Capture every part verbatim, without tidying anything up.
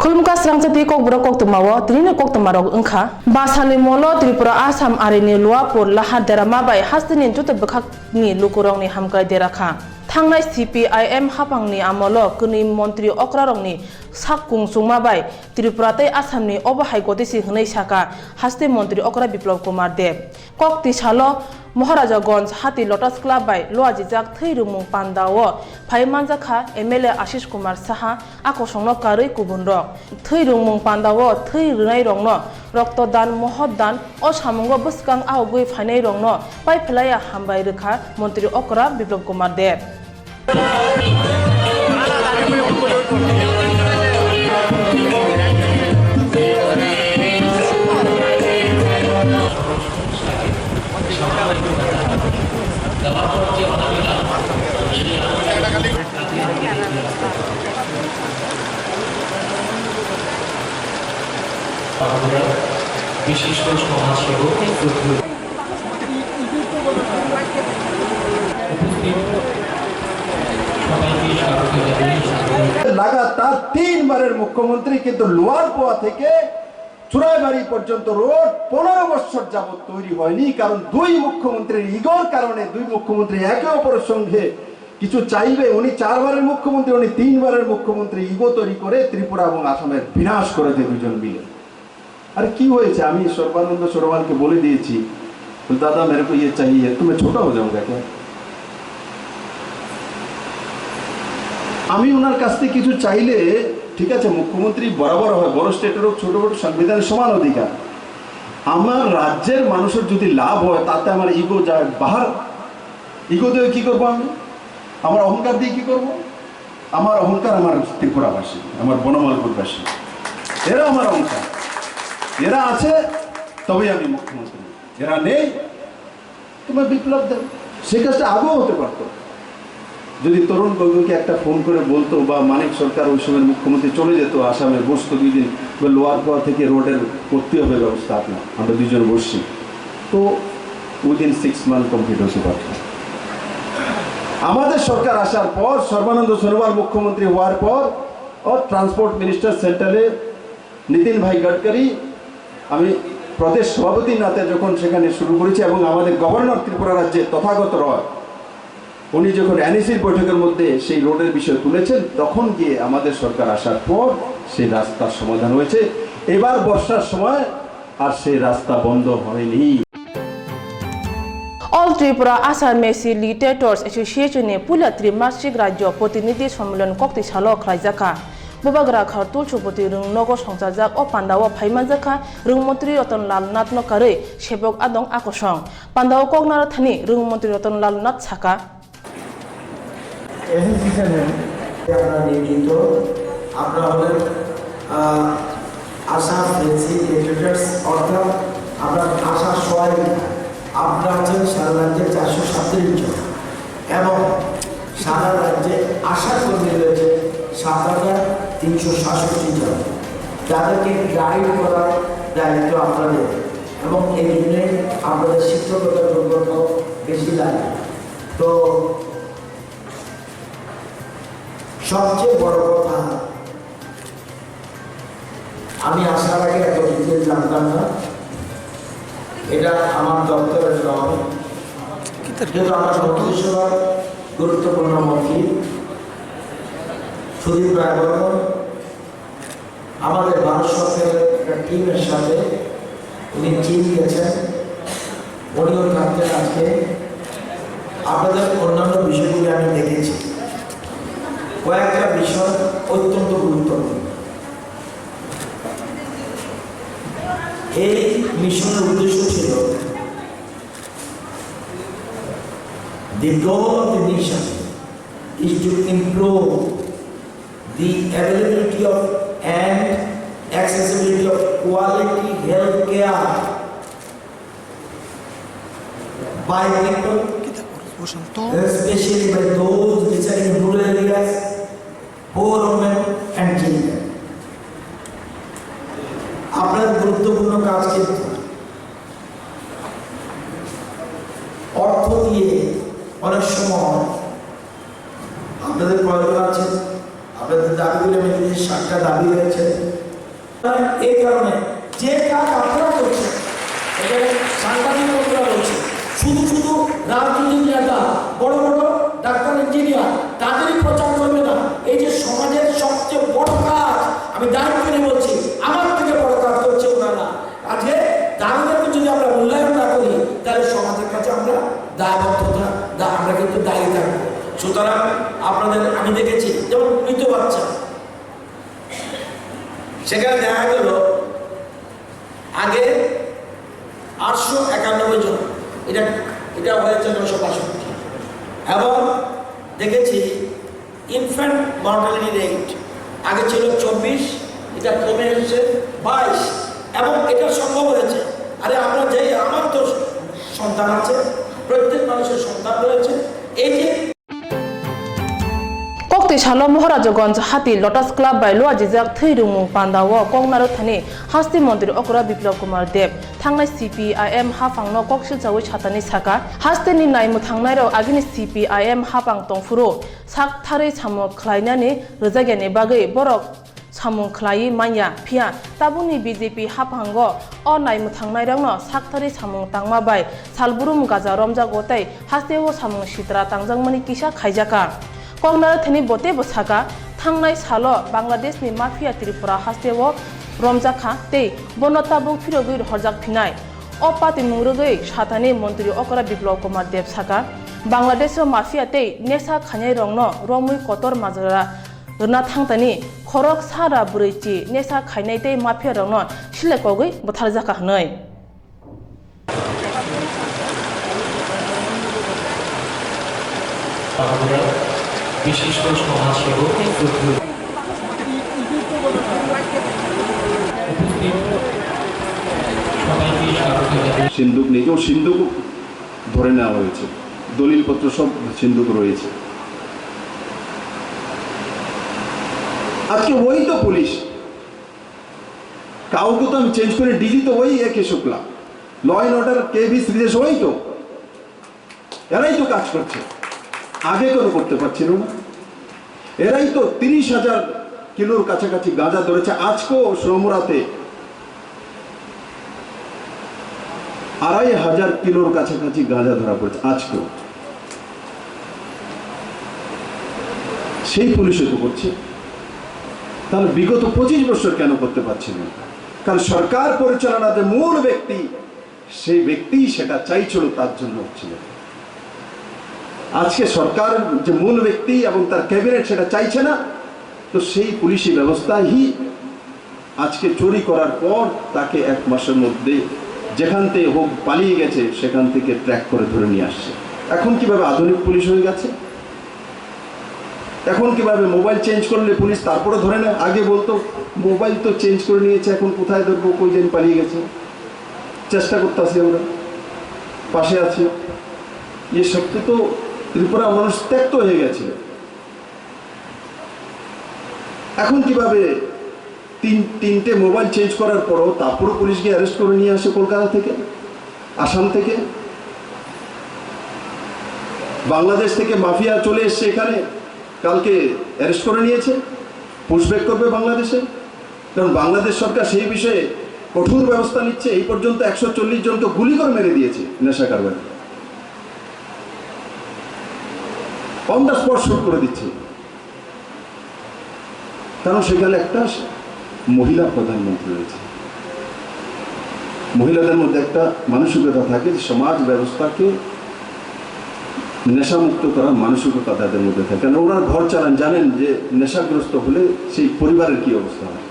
Khulumkha srangchati kokborok koktwmao tinini koktwmarok wngkha. Basali molo Tripura Assam arini Luapur lahar derama bai hasteni joto bwkhakni lukurokni hamkrai derakha. Thangnai C P I M haphangni amolo kwnwi montri okrarokni sak kung chungma bai Tripura tei Assamni obo hai gotisi hwnwi sakha haste montri okra Biplab Kumar Deb. Kok tisalo Moharajaganj hati Lotus Club bai luajijak thwi rwngmung pandao phai manjakha M L A Ashish Kumar Saha, a kosongno karwi kubunrok. Thwi rwngmung pandao thwi rwnairokno rokto dan, mohor dan, o samungo bwskang ahogwi phainairokno pai phlaiya hambai rwkha montri okra Biplab Kumar Deb. বিশিষ্ট সমাজসেবক, উপস্থিত সবাইকে স্বাগত জানাই। লাগাতার তিনবারের মুখ্যমন্ত্রী, কিন্তু লোয়ার পোয়া থেকে চুরাইবাড়ি পর্যন্ত রোড পনেরো বছর যাবত তৈরি হয়নি, কারণ দুই মুখ্যমন্ত্রীর ইগোর কারণে দুই মুখ্যমন্ত্রী একে অপরের সঙ্গে কিছু চাইবে। উনি চারবারের মুখ্যমন্ত্রী, উনি তিনবারের মুখ্যমন্ত্রী, ইগো তৈরি করে ত্রিপুরা এবং আসামের বিনাশ করেছে দুজন মিলে। আরে কি হয়েছে? আমি সর্বানন্দ সোনোয়ালকে বলে দিয়েছি, "দাদা, মেরে কো ইয়ে চাহিয়ে, তো মে ছোটা হো যাউঙ্গা ক্যা?" আমি ওনার কাছ থেকে কিছু চাইলে, ঠিক আছে, মুখ্যমন্ত্রী বরাবর হয়, বড় স্টেটের হোক, ছোট হোক, সংবিধানের সমান অধিকার। আমার রাজ্যের মানুষের যদি লাভ হয়, তাতে আমার ইগো যায় বাহার। ইগো দিয়ে কি করবো আমি? আমার অহংকার দিয়ে কি করবো? আমার অহংকার আমার ত্রিপুরাবাসী, আমার বনমালপুরবাসী, এরা আমার অহংকার। এরা আছে, তবেই আমি মুখ্যমন্ত্রী। এরা নেই, তোমার বিপ্লব দেব। সেই কাজটা আগেও হতে পারতো। যদি তরুণ গগৈকে একটা ফোন করে বলতো, বা মানিক সরকার ওই সময় মুখ্যমন্ত্রী চলে যেত আসামে, বসতো দুই দিন, বা লোয়ার পোয়া থেকে রোডের করতে হবে ব্যবস্থা আপনার, আমরা দুজন বসছি, তো উইদিন সিক্স মান্থ কমপ্লিট হতে পারত। আমাদের সরকার আসার পর, সর্বানন্দ সোনোয়াল মুখ্যমন্ত্রী হওয়ার পর, ও ট্রান্সপোর্ট মিনিস্টার সেন্ট্রালে নীতিন ভাই গডকরি, আমি প্রদেশ সভাপতির নাতে যখন সেখানে শুরু করেছি এবং আমাদের গভর্নর ত্রিপুরা রাজ্যে তথাগত রয়, উনি যখন এনইসির বৈঠকের মধ্যে সেই রোডের বিষয় তুলেছেন, তখন গিয়ে আমাদের সরকার আসার পর সেই রাস্তার সমাধান হয়েছে। এবার বর্ষার সময় আর সেই রাস্তা বন্ধ হয়নি। All Tripura Assamese Literators Association ni puila trimasik rajyo protinidhi sommilon kokti salo khlaijakha. Bubagra Khartoul Chupati rwng nogo songchajak o pandao phaimanjakha rwngmontri Ratan Lal Nath no karwi sebok adong akosong. Pandao kok naro thani rwngmontri Ratan Lal Nath sakha. অ্যাসোসিয়েশনের আপনারা নিয়োজিত, আপনারা হলেন, আহ, আশা ফেন্সি লিটারেটার্স, অর্থাৎ আপনার আশা সহায়িকা। আপনারা আছেন সারা রাজ্যে চারশো সাতত্রিশ জন এবং সারা রাজ্যে আশা কর্মী রয়েছে সাত হাজার তিনশো সাতষট্টি জন। তাদেরকে গাইড করার দায়িত্ব আপনাদের এবং এই জন্যে আপনাদের শিক্ষকতার প্রকল্প বেশি লাগে। তো সবচেয়ে বড় কথা, আমি আসার আগে এত ডিটেল জানতাম না। এটা আমার দপ্তরের নয়, কিন্তু আমার মন্ত্রিসভার গুরুত্বপূর্ণ মন্ত্রী সুদীপ রায় বর্মন আমাদের ভারত সরকারের একটা টিমের সাথে উনি চীন গেছেন, উনিও থাকতেন আজকে। আপনাদের অন্যান্য বিষয়গুলি আমি দেখেছি, কয়েকটা বিষয় অত্যন্ত গুরুত্বপূর্ণ। এই মিশনের উদ্দেশ্য ছিল, the goal of the mission is to improve the availability of and accessibility of quality health care by people, especially by those residing in rural areas, poor women and children. আপনার গুরুত্বপূর্ণ কাজ কিন্তু অর্থ দিয়ে অনেক সময় আপনাদের প্রয়োজন আছে, আপনাদের দাবিগুলি আমি দিয়েছি, সাতটা দাবি রয়েছে। এই কারণে যে কাজ আপনারা করছেন, এখানে সাংবাদিক বন্ধুরা বলছে, শুধু শুধু রাজনৈতিক নেতা, বড় বড় ডাক্তার, ইঞ্জিনিয়ার, তাদেরই প্রচার করবে না। এই যে সমাজের সবচেয়ে বড় কাজ, আমি দায়িত্ব নিয়ে বলছি, আমার থেকে বড় কাজ করছে ওনারা। আজকে দারোগাকে যদি আমরা মূল্যায়ন না করি, তাহলে সমাজের কাছে আমরা দায়বদ্ধতা, দা-, আমরা কিন্তু দায়ী থাকবো। সুতরাং আপনাদের আমি দেখেছি, যেমন মৃত বাচ্চা, সেখানে দেখা গেল আগে আটশো একানব্বই জন, এটা, এটা হয়েছে নয়শো বাষট্টি। এবং দেখেছি ইনফ্যান্ট মর্টালিটি রেট আগে ছিল চব্বিশ, এটা কমে এসেছে বাইশ। এবং এটা সম্ভব হয়েছে, আরে, আমরা যেই, আমার তো সন্তান আছে, প্রত্যেক মানুষের সন্তান রয়েছে। এই যে Kokti salo Moharajaganj hati Lotus Club bai luajijak thwi rwngmung pandao kok narwk thani haste montri okra Biplab Kumar Deb thangnai C P I M haphangno kok silchawi satani saka, hasteni naimwthangnairok agini C P I M haphang tongphuru sak tharwi samung khlainani rwjakyani bagwi borok samung khlaiwi manya, phiya tabukni B J P haphango o naimwthangnairokno saktharwi samung tangma bai salbrum gaja romjago tei hasteo samung sitra tangjakmani kisa khaijakha. Koknarwk thani bo teibo saka, thangnai salo Bangladeshni mafia Tripura hasteo romjakha tei bono tabuk phirogwi rohorjak phinai. O patimung rwgwi sathani montri okra Biplab Kumar Deb saka, Bangladesho mafia tei nesa khainairokno romwi kotor majra rwna thangtani khorok sara bwrwi chi nesa khainai tei mafia rokno silekogwi butharjakha hwnwi. বিশিষ্ট সমাজসেবক উপস্থিত সবাইকে স্বাগত জানাই। সিন্দুক নেই, ও সিন্দুক ধরে নেওয়া হয়েছে, দলিলপত্র সব সিন্ধুক রয়েছে। আজকে ওই তো পুলিশ, কাউকে তো আমি চেঞ্জ করি, ডিজি তো ওই A K Shukla, law and order K V Sreejesh ওই তো, এরাই তো কাজ করছে, আগে কেন করতে পারছিল না? এরাই তো তিরিশ হাজার কিলোর কাছাকাছি গাঁজা ধরেছে। আজকেও সোমরাতে আড়াই হাজার কিলোর কাছাকাছি গাঁজা ধরা পড়েছে আজকেও। সেই পুলিশে তো করছে, তাহলে বিগত পঁচিশ বছর কেন করতে পারছে না? কারণ সরকার পরিচালনাতে মূল ব্যক্তি, সেই ব্যক্তিই সেটা চাইছিল, তার জন্য হচ্ছিল। আজকে সরকার যে মূল ব্যক্তি এবং তার ক্যাবিনেট সেটা চাইছে না, তো সেই পুলিশি ব্যবস্থাই আজকে চুরি করার পর তাকে এক মাসের মধ্যে যেখান থেকে হোক পালিয়ে গেছে, সেখান থেকে ট্র্যাক করে ধরে নিয়ে আসছে। এখন কিভাবে আধুনিক পুলিশ হয়ে গেছে? এখন কিভাবে মোবাইল চেঞ্জ করলে পুলিশ তারপরে ধরে নেয়? আগে বলতো মোবাইল তো চেঞ্জ করে নিয়েছে, এখন কোথায় ধরবো, কই জানি পালিয়ে গেছে। চেষ্টা করতেছি আমরা, পাশে আছি। এ সত্যি তো ত্রিপুরা মানুষ ত্যক্ত হয়ে গেছিল। এখন কিভাবে তিন, তিনটে মোবাইল চেঞ্জ করার পরও তারপরও পুলিশ গিয়ে অ্যারেস্ট করে নিয়ে আসে কলকাতা থেকে, আসাম থেকে? বাংলাদেশ থেকে মাফিয়া চলে এসছে এখানে, কালকে অ্যারেস্ট করে নিয়েছে, পুশব্যাক করবে বাংলাদেশে। কারণ বাংলাদেশ সরকার সেই বিষয়ে কঠোর ব্যবস্থা নিচ্ছে। এই পর্যন্ত একশো চল্লিশ জনকে গুলি করে মেরে দিয়েছে নেশা কারবারি, অন দ্য স্পট শুট করে দিচ্ছে। কারণ সেখানে একটা মহিলা প্রধানমন্ত্রী রয়েছে। মহিলাদের মধ্যে একটা মানসিকতা থাকে যে সমাজ ব্যবস্থাকে নেশামুক্ত করার মানসিকতা তাদের মধ্যে থাকে, কারণ ওনারা ঘর চালান, জানেন যে নেশাগ্রস্ত হলে সেই পরিবারের কি অবস্থা হয়।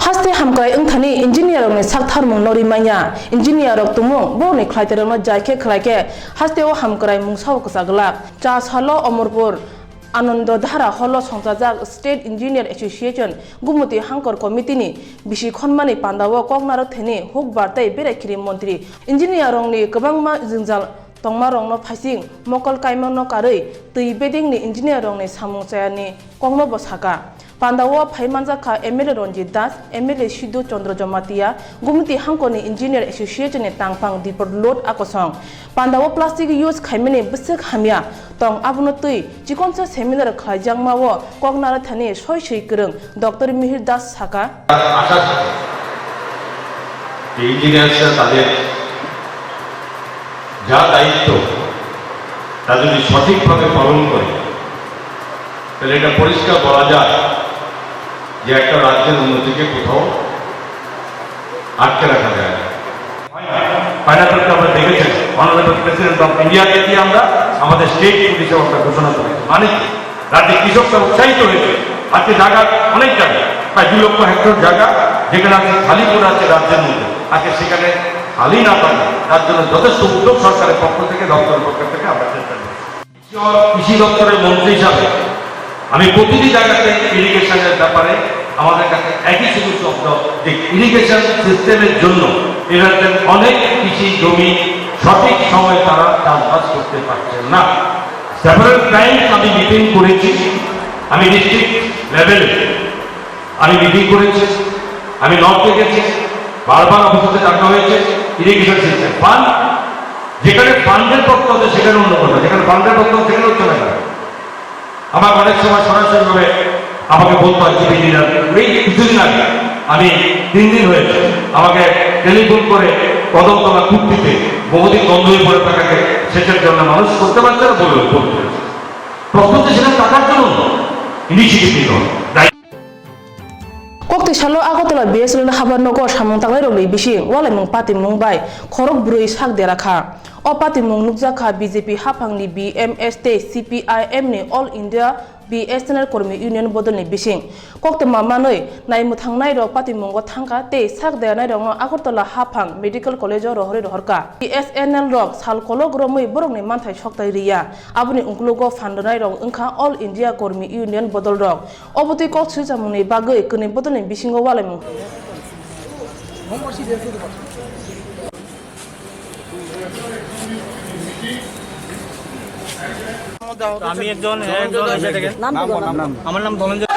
Haste hamkrai wngthani engineer rokni saktharmung norwi manya. Engineer rok tumung borokni khlaiterokno jai khe khlai khe hasteo hamkrai mungsao kwchak glak. Cha salo Omorpur Anando Dhara holo songchajak State Engineer Association Gumuti Hangkor Committee ni bisi khonmani pandao koknarok thani hukbar tei berai khiri montri engineer rokni kwbangma jwngjal tongmarokno phaising mokol kaimano karwi twi bedengni engineer rokni samung chayani kokno bo saka. Pandao phai manjakha M L A Ranjit Das, M L A Sidhu Chandra Jamatia, Gumti Hangkoni Engineer Association ni tangphang Dipor Lot Akosong. Pandao plastic use khaimani bwswk hamya tong, abono twi chikonsa seminar khlaijakmao kok narwthani soi swi kwrwng Doctor Mihir Das sakha. আশা থাকে যে ইঞ্জিনিয়ার্সরা তাদের যা দায়িত্ব তা যদি সঠিকভাবে পালন করে, তাহলে এটা পরিষ্কার বলা যায় যে একটা রাজ্যের উন্নতিকে কোথাও আটকে রাখা যায় না। হয় না? হয় না? তো আমরা দেখেছেন, অনারেবল প্রেসিডেন্ট অফ ইন্ডিয়াকে দিয়ে আমরা আমাদের স্টেট পুলিশের আমরা ঘোষণা করেছি। মানে কি? রাজ্যের কৃষকরা উৎসাহিত হয়েছে। আজকে জায়গা, অনেক জায়গা, প্রায় দুই লক্ষ হেক্টর জায়গা, যেখানে আজকে খালি পড়ে আছে রাজ্যের মধ্যে, আজকে সেখানে খালি না থাকে, তার জন্য যথেষ্ট উদ্যোগ সরকারের পক্ষ থেকে, দপ্তরের পক্ষ থেকে আমরা চেষ্টা করছি। কৃষি দপ্তরের মন্ত্রী হিসাবে আমি প্রতিটি জায়গাতে ইরিগেশনের ব্যাপারে আমাদের কাছে একই শুধু শব্দ, যে ইরিগেশন সিস্টেমের জন্য এ রাজ্যের অনেক কৃষি জমি সঠিক সময়ে তারা চাষবাস করতে পারছেন না। সেভারাল টাইমস আমি মিটিং করেছি, আমি ডিস্ট্রিক্ট লেভেলে আমি মিটিং করেছি, আমি নর্থে গেছি, বারবার অফিসে ডাকা হয়েছে, ইরিগেশন সিস্টেম ফান্ড, যেখানে ফান্ডের পক্ষ আছে সেখানে অন্য কথা, যেখানে ফান্ডের পক্ষ আছে সেখানে হচ্ছে না কেন? আমার অনেক সময় সরাসরিভাবে আমাকে বলতে হয়, "জিপি লিডার, এই কিছুদিন আগে আমি তিন দিন হয়েছে, আমাকে টেলিফোন করে কদমতলা কুর্তিতে বহুদিন বন্ধ হয়ে পড়ে থাকাকে সেচের জন্য মানুষ করতে পারছে না বলে বলতে হয়েছে।" প্রশ্ন তো সেখানে টাকার জন্য নয়, ইনিশিয়েটিভ নিতে হবে। Kokti salo Agartala B S N L habar nogo samung tangnairokni bising walaimung patimung bai khorok brwi sak dera kha. O patimung nukjak kha B J P haphangni B M S tei C P I M ni All India B S N L Kormi Union bodolni bising. Koktwma manwi naimwthangnairok patimungo thangkha tei sak deranairokno Agartala haphang Medical College-o rohorwi rohorkha. B S N L rok sal kolok romwi borokni manthai soktai riya. Aboni uklogo phandwnairok wngkha All India Kormi Union bodolrok. Obotwi kok swijamungni bagwi kwnwi bodolni bisingo walaimung. আমি একজন, একজন এসে থেকে। নাম কি বললাম? আমার নাম ধনঞ্জয়।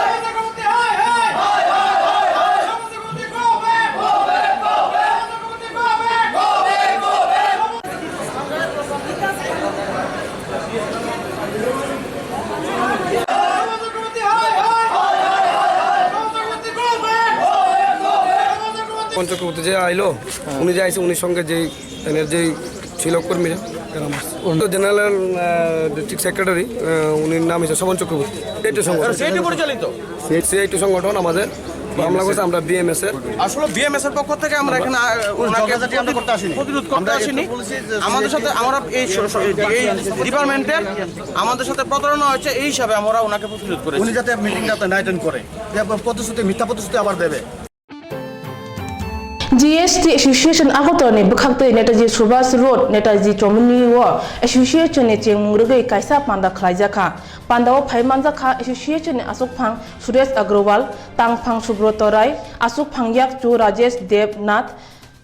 পঞ্চকর্মতে যে আইলো, উনি যে আইছে, উনির সঙ্গে যেই, মানে, যেই ছিল কর্মীরা, এরা আমার। তো জেনারেল, আহ, ডিস্ট্রিক্ট সেক্রেটারি, আহ, উনির নাম হচ্ছে শোভন চক্রবর্তী। সিআইটি পরিচালিত। সিআইটি সংগঠন আমাদের মামলা করছে, আমরা বিএমএস এর। আসলে বিএমএস এর পক্ষ থেকে আমরা এখানে, আহ, ওনাকে প্রতিরোধ করতে আসিনি। প্রতিরোধ করতে আসিনি। আমাদের সাথে, আমরা এই স-, স-, এই ডিপার্টমেন্টের আমাদের সাথে প্রতারণা হয়েছে, এই হিসাবে আমরা ওনাকে প্রতিরোধ করেছি। উনি যাতে মিটিংটাতে না অ্যাটেন্ড করে, যে প্রতিশ্রুতি, মিথ্যা প্রতিশ্রুতি আবার দেবে। G S T Association Agartala ni bwkhaktwi Netaji Subhash Road, Netaji Chomoni o association ni chengmung rwgwi kaisa panda khlaijak kha. Panda o phai manjak kha association ni aswkphang Suresh Agrawal, tangphang Subroto Rai, aswkphang yakchu Rajesh Dev Nath,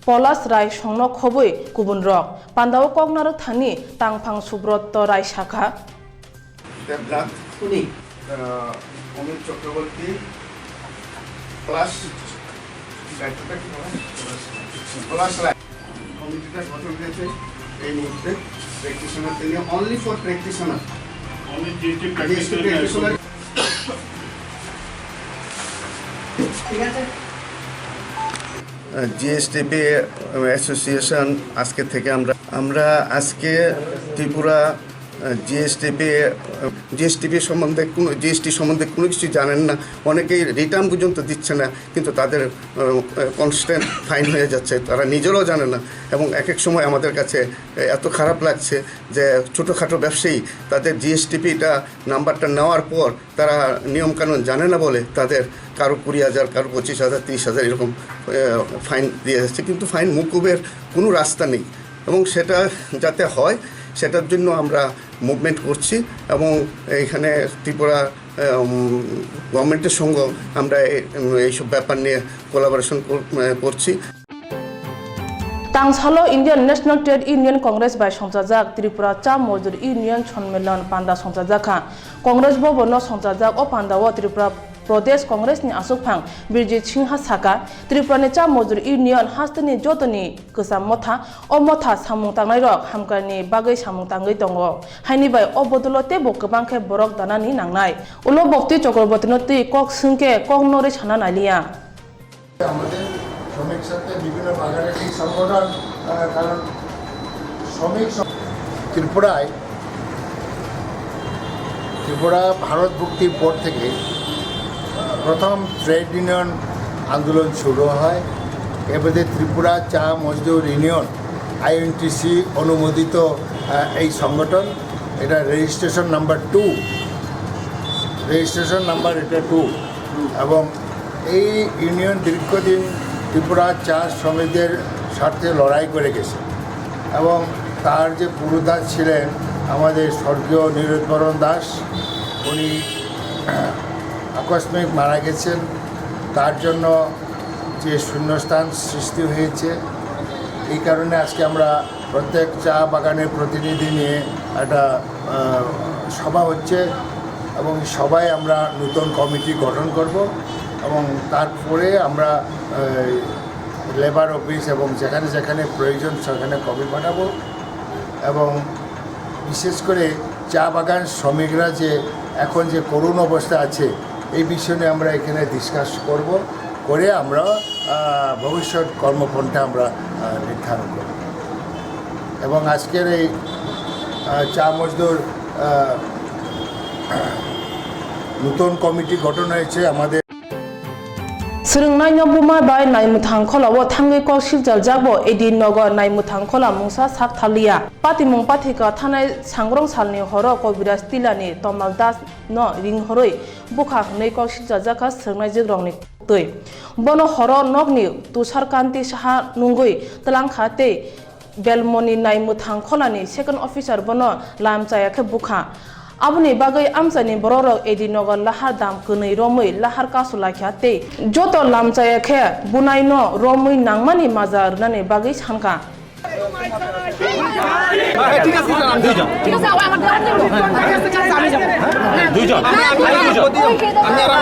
Polas Rai songno khobwi kubunrok. Panda o kok narwk thani tangphang Subroto Rai sakha. Debnath, উনি। আহ, অমিত চক্রবর্তী, প্লাস দায়িত্বটা কি হবে? প্লাস রায়। কমিটিটা গঠন হয়েছে এই মুহূর্তে প্র্যাকটিশনার নিয়ে, only for practitioner। Only GST GST practitioner. ঠিক আছে। জিএসটিপি অ্যাসোসিয়েশন আজকে থেকে আমরা, আমরা আজকে ত্রিপুরা জিএসটিপি, জিএসটিপি সম্বন্ধে কোনো, জিএসটি সম্বন্ধে কোনো কিছু জানেন না, অনেকেই রিটার্ন পর্যন্ত দিচ্ছে না, কিন্তু তাদের কনস্ট্যান্ট ফাইন হয়ে যাচ্ছে, তারা নিজেরাও জানে না। এবং এক এক সময় আমাদের কাছে এত খারাপ লাগছে যে ছোটোখাটো ব্যবসায়ী তাদের জিএসটিপিটা নাম্বারটা নেওয়ার পর তারা নিয়মকানুন জানে না বলে তাদের কারো কুড়ি হাজার, কারো পঁচিশ হাজার, তিরিশ হাজার এরকম, আহ, ফাইন দিয়ে যাচ্ছে, কিন্তু ফাইন মকুবের কোনো রাস্তা নেই। এবং সেটা যাতে হয়, সেটার জন্য আমরা মুভমেন্ট করছি এবং এখানে ত্রিপুরা, আহ, উম, গভর্নমেন্টের সঙ্গে আমরা এই, এইসব ব্যাপার নিয়ে কোলাবোরেশন কর-, আহ, করছি। Tangsalo Indian National Trade Union Congress bai songchajak Tripura Cha Mojdur Union Sonmilon panda songchajak kha. Congress Bhavan no songchajak o panda o Tripura Pradesh Congress ni achukphang Birjit Singha saka, Tripura ni cha mojdur union hasteni jotoni kwcham motha, o motha samung tangnairok hamkar ni bagwi samung tangwi tongo, haini bai o bodolo teibo kwbang khe borok danani nangnai. Ulo Bhakti Chakraborty no twi kok swngkhe kok norwi sana nailiya. আমাদের শ্রমিক সাথে বিভিন্ন বাগানের এই সংগঠন, আহ, কারণ শ্রমিক সং-, ত্রিপুরায়, ত্রিপুরা ভারত ভুক্তির পর থেকে প্রথম ট্রেড ইউনিয়ন আন্দোলন শুরু হয়। এর মধ্যে ত্রিপুরা চা মজদুর ইউনিয়ন, আইএনটিসি অনুমোদিত, আহ, এই সংগঠন, এটা registration number two, registration number এটা টু। এবং এই ইউনিয়ন দীর্ঘদিন ত্রিপুরা চা শ্রমিকদের স্বার্থে লড়াই করে গেছে এবং তার যে পুরোধা ছিলেন আমাদের স্বর্গীয় নীরোৎপল দাস, উনি আকস্মিক মারা গেছেন। তার জন্য যে শূন্যস্থান সৃষ্টি হয়েছে, এই কারণে আজকে আমরা প্রত্যেক চা বাগানের প্রতিনিধি নিয়ে একটা, আহ, সভা হচ্ছে এবং সভায় আমরা নতুন কমিটি গঠন করব এবং তারপরে আমরা, আহ, লেবার অফিস এবং যেখানে যেখানে প্রয়োজন সেখানে কপি পাঠাবো এবং বিশেষ করে চা বাগান শ্রমিকরা যে এখন যে করুণ অবস্থা আছে, এই বিষয় নিয়ে আমরা এখানে ডিসকাস করব, করে আমরা, আহ, ভবিষ্যৎ কর্মপন্থা আমরা, আহ, নির্ধারণ করব। এবং আজকের এই, আহ, চা মজদুর, আহ, নতুন কমিটি গঠন হয়েছে আমাদের। Swrwngnaino buma bai naimwthang kholao thangwi kok sikchaljak bo A D Nagar naimwthang khola mungsa sak thaliya. Patimung pathika thanai sangrong salni horo Kobiraj Tilani Tomal Das no ring horwi bukha hwnwi kok sikchaljak kha swrwngnaijwkrokni twi. Bono horo nokni Tushar Kanti Saha nungwi twlang kha tei Belmoni naimwthang kholani second officer bono lam chaya khe bukha. Aboni bagwi amchaini borokrok A D Nagar lahar dam kwnwi romwi lahar kasu laikha tei joto lam chaya khe bunaino romwi nangmani maja rwnani bagwi sankha. ঠিক আছে, দুইজন। ঠিক আছে, ও আমার ঘরে নিব। দুইজন। দুইজন।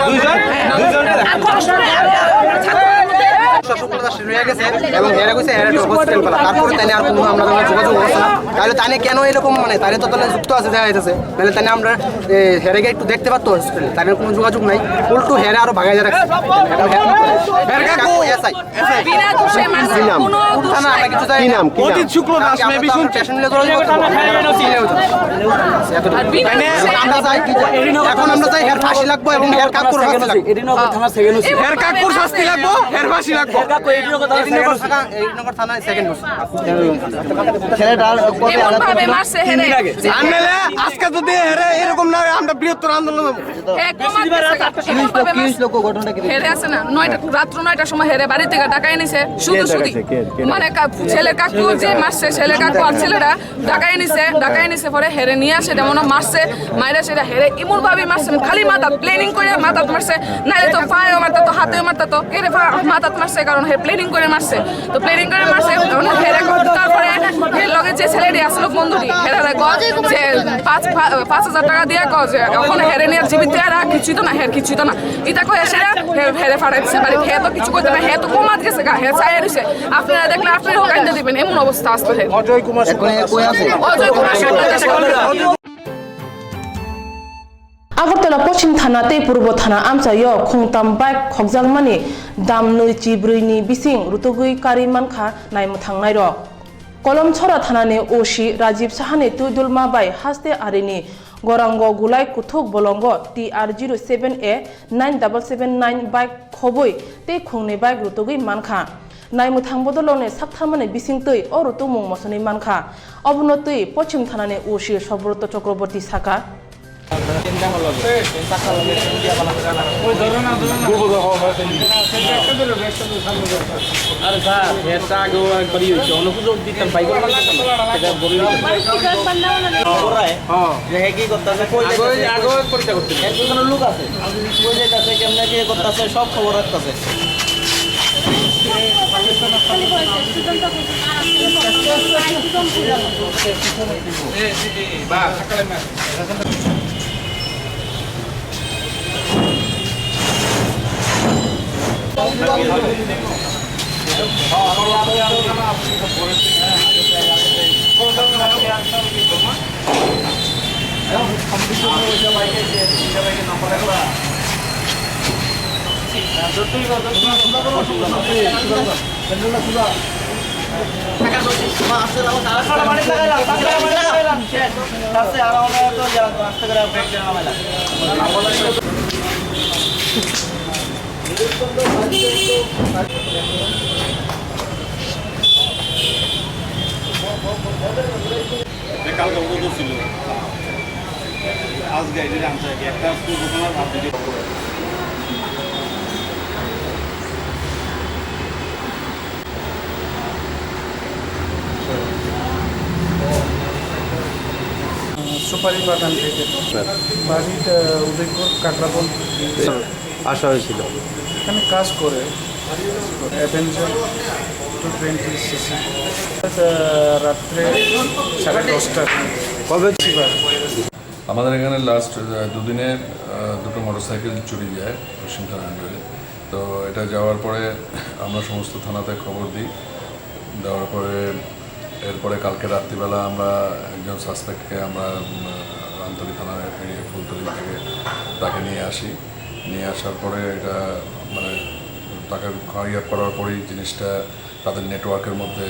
দুইজন। দুইজন। আর কোনো সময় আর আমার ছাত্র রয়ে গেছে এবং হেরে গেছে, হেরে তো হোস্টেল করা। তারপরে তাই নিয়ে আর কোনো আমরা কোনো যোগাযোগ করছে না। তাহলে তাই নিয়ে কেন এরকম, মানে, তাই নিয়ে তো তাহলে যুক্ত আছে, দেখা যাইতেছে। তাহলে তাই নিয়ে আমরা, এ, হেরেকে একটু দেখতে পারতো হোস্টেলে। তাই নিয়ে কোনো যোগাযোগ নাই। উল্টো হেরে আরো ভাগাই রাখছে। এখন হেরে কি করে? হেরে কাকু। এসআই। বিনা দোষে মারছে। কি নাম? কোনো দোষ থানা, নাই। আমরা কিছু জানি কি না। নাম? কি নাম? অজিত শুক্ল দাস, কালকে মেবি আমরা শুনছি। স্টেশনে জোগাযোগ করতে হবে। আর বিনা দোষে আমরা চাই কি জানি? এখন আমরা চাই হের ফাঁসি লাগবো এবং হের কাকুর ফাঁসি লাগবো। এডিনগর থানা সেকেন্ড ওসি। এমন হের কাকুর ভাবে শাস্তি মারছে। লাগবো, হের ফাঁসি লাগবো। হের কাকু এডিনগর থানা সেকেন্ড ওসি। এমন ভাবে মারছে হেরে। আনলে আজকে যদি হেরে এরকম না হয়, আমরা বৃহত্তর আন্দোলন হবো। হে কোমার গেছে গা। এমন ভাবে মারছে। হেরে আছে না, নয়টা, রাত্র নয়টার সময় হেরে বাড়ি থেকে ডাকাই নিছে, শুধু শুধু। মানে কা-, ছেলের কাকু যে মারছে, ছেলের কাকু আর ছেলেরা ডাকাই নিছে, ডাকাই নিছে পরে হেরে নিয়ে আসে, যেমন মারছে, মাইরা সেটা হেরে এমন ভাবে মারছে, খালি মাথা প্ল্যানিং করে মাথাত মারছে, নাইলে তো পায়েও মারতা তো, হাতেও মারতা তো, কেরে পা-, মাথাত মারছে, কারণ হে প্ল্যানিং করে মারছে। তো প্ল্যানিং করে মারছে, মানে হেরে কো-, তারপরে এর লগে যে ছেলেটি আসলো বন্ধুটি, হেরা দেখো যে পাঁচ, পা-, পাঁচ হাজার টাকা দিয়া কো যে এখন হেরে নিয়ে জীবিত আর কিছু তো না, হের কিছু তো না। ইতা কই আসে না, হে-, হেরে ফাড়াই দিছে বাড়ি। হে তো কিছু কইতে না, হে তো কোমাত গেছে গা, হে চাই রইছে। আপনারা দেখলে আপনারাও কাইন্দা দিবেন, এমন অবস্থা আসলে হে। অজয় কুমার এখন এ কই আছে? অজয় কুমার শুক্লা দেশে। Agartala Poschim Thana tei Purbo Thana amchaio khungtam bike khokjakmani dam nwi chi brwi ni bising rutugwi karwi mankha naimwthangnairok. Kolomchhora Thana ni O C Rajiv Saha ni twidulma bai haste arini gorango gulai kuthuk bolongo T R zero seven A nine double seven nine bike khobwi tei khungni bike rutugwi mankha. Naimwthang bodolrokni saktharmani bisingtwi o rutungmung mosonwi mankha. Obono twi Poschim Thana ni O C Sobroto Chakraborty saka. আরে স্যার, হেয়ারটা আগেও একবারই হয়েছে, অন্য পুজো দিতাম, বাইক। হ্যাঁ। যে হে কি করতেছে, কই আগে, যাইতেছে? আগে পরীক্ষা করতে হবে। এর পিছনে লোক আছে। কই যাইতেছে, কেমনে কি করতেছে, সব খবর রাখতেছে। কালকে অবরোধ ছিল, আজকে এটা আনছে একটা স্কুল ঘোষণা আর দুটো। সুপারি বাগান থেকে। স্যার। বাড়িটা উদয়পুর কাকরাবন। স্যার, আসা হয়েছিল। এখানে কাজ করে, অ্যাভেঞ্জার টু টোয়েন্টি সিসি। রাত্রে সাড়ে দশটা। কবে? আমাদের এখানে লাস্ট, আহ, দুদিনে, আহ, দুটো মোটরসাইকেল চুরি যায় পশ্চিম থানা আন্ডারে। তো এটা যাওয়ার পরে আমরা সমস্ত থানাতে খবর দিই। দেওয়ার পরে, এরপরে কালকে রাত্রিবেলা আমরা একজন সাসপেক্টকে আমরা, উম, আমতলী থানার এরিয়া ফুলতলি থেকে তাকে নিয়ে আসি। নিয়ে আসার পরে এটা, মানে, তাকে ইয়ে করার পরেই জিনিসটা তাদের নেটওয়ার্কের মধ্যে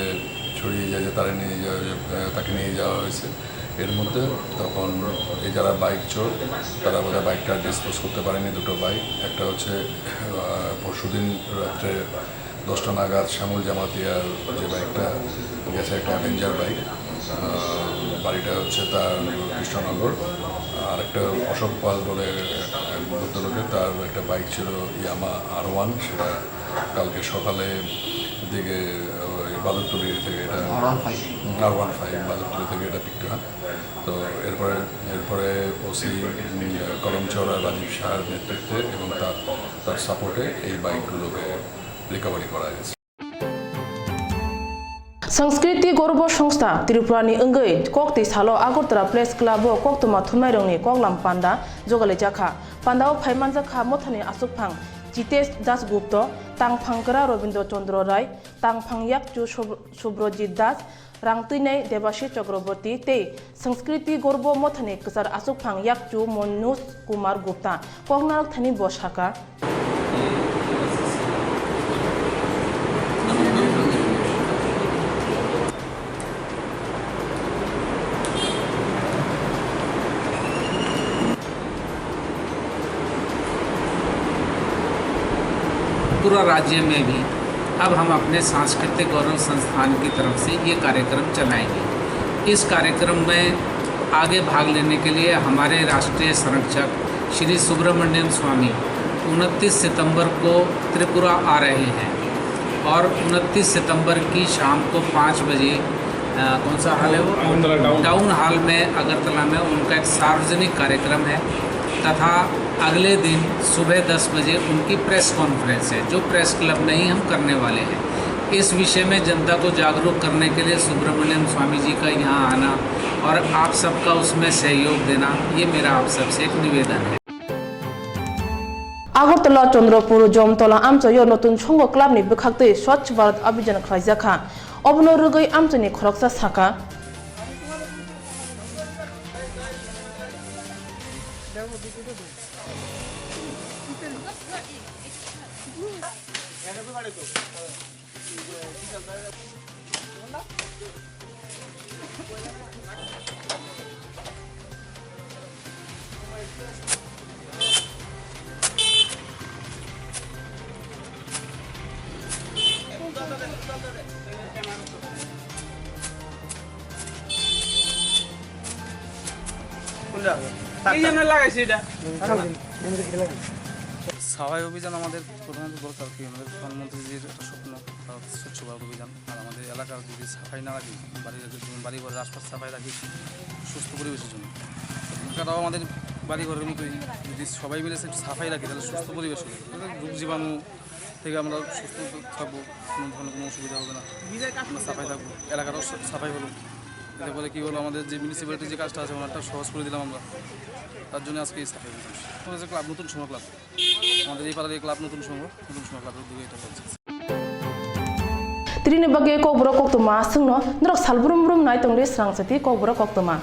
ছড়িয়ে যায় যে তারা নিয়ে যাওয়া, আহ, তাকে নিয়ে যাওয়া হয়েছে। এর মধ্যে তখন এই যারা বাইক চোর, তারা বোধহয় বাইকটা ডিসপোজ করতে পারেনি, দুটো বাইক। একটা হচ্ছে, আহ, পরশুদিন রাত্রে দশটা নাগাদ শ্যামল জামাতিয়ার যে বাইকটা গেছে, একটা অ্যাভেঞ্জার বাইক, আহ, বাড়িটা হচ্ছে তার কৃষ্ণনগর। আর একটা অশোক পাল বলে এক ভদ্রলোকের, তার একটা বাইক ছিল ইয়ামা আর ওয়ান, সেটা কালকে সকালে দিকে ওই বাদুরতলি থেকে এটা আর ওয়ান ফাইভ। আর ওয়ান ফাইভ বাদুরতলি থেকে এটা পিক হয়। তো এরপরে, এরপরে ওসি, উম, কলমচড়া রাজীব শাহর নেতৃত্বে এবং তার, তার সাপোর্টে এই বাইকগুলোকে রিকভারি করা গেছে। Sanskriti Gorbo Songstha Tripura ni wngwi kok twi salo Agartala Press Club o koktwma thumnairokni koklam panda jogalijakha. Pandao phaimanjakha mothani aswkphang Jitesh Dasgupta, tangphang kwra Robindra Chandra Rai, tangphang yakchu Sub-, Subrajit Das, rang twinai Debashis Chakraborty tei Sanskriti Gorbo mothani kwchar aswkphang yakchu Manoj Kumar Gupta. Koknarok thani bo sakha. पूरा राज्य में भी अब हम अपने सांस्कृतिक गौरव संस्थान की तरफ से ये कार्यक्रम चलाएंगे। इस कार्यक्रम में आगे भाग लेने के लिए हमारे राष्ट्रीय संरक्षक श्री सुब्रमण्यम स्वामी उनतीस सितंबर को त्रिपुरा आ रहे हैं और उनतीस सितंबर की शाम को पाँच बजे, अ, कौन सा हॉल है वो? अगरतला टाउन। टाउन हॉल में, अगरतला में उनका एक सार्वजनिक कार्यक्रम है तथा अगले दिन सुबह दस बजे उनकी प्रेस कॉन्फ्रेंस है, जो प्रेस क्लब में ही हम करने वाले हैं। इस विषय में जनता को जागरूक करने के लिए सुब्रमण्यम स्वामी जी का यहाँ आना और आप सबका उसमें सहयोग देना, ये मेरा आप सबसे एक निवेदन है। Agartala Chandrapur Jomtola amchaio Notun Songho Club ni bwkhaktwi Swachh Bharat Abhijan khlaijakha. Obono rwgwi amchaini khoroksa sakha. এই জন্য লাগাইছি এটা। সাফাই অভিযান আমাদের প্রধানত দরকার কি? আমাদের প্রধানমন্ত্রীজির একটা স্বপ্ন, অর্থাৎ স্বচ্ছ ভারত অভিযান। আর আমাদের এলাকার যদি সাফাই না রাখি, বাড়ির, বাড়ি ঘরের আশপাশ সাফাই রাখি সুস্থ পরিবেশের জন্য, এলাকাটাও আমাদের বাড়ি ঘরের মতোই, যদি সবাই মিলে একটু সাফাই রাখি, তাহলে সুস্থ পরিবেশ হবে। তাহলে রোগ জীবাণু থেকে আমরা সুস্থ থাকবো, কোনো ধরনের কোনো অসুবিধা হবে না। আমরা সাফাই থাকবো, এলাকাটাও সা-, সাফাই হলো। এতে করে কি হলো, আমাদের যে মিউনিসিপ্যালিটি যে কাজটা আছে, ওনারটা সহজ করে দিলাম আমরা। তার জন্য আজকে এই সাফাই অভিযান। আমাদের যে ক্লাব, নতুন সময় ক্লাব, আমাদের এই পাড়ার এই ক্লাব নতুন সময়, নতুন সময় ক্লাবের উদ্যোগে এটা হচ্ছে। Tini bagwi kokborok koktwma aswkno norok sal brum brum nai tongdi srang chati kokborok koktwma.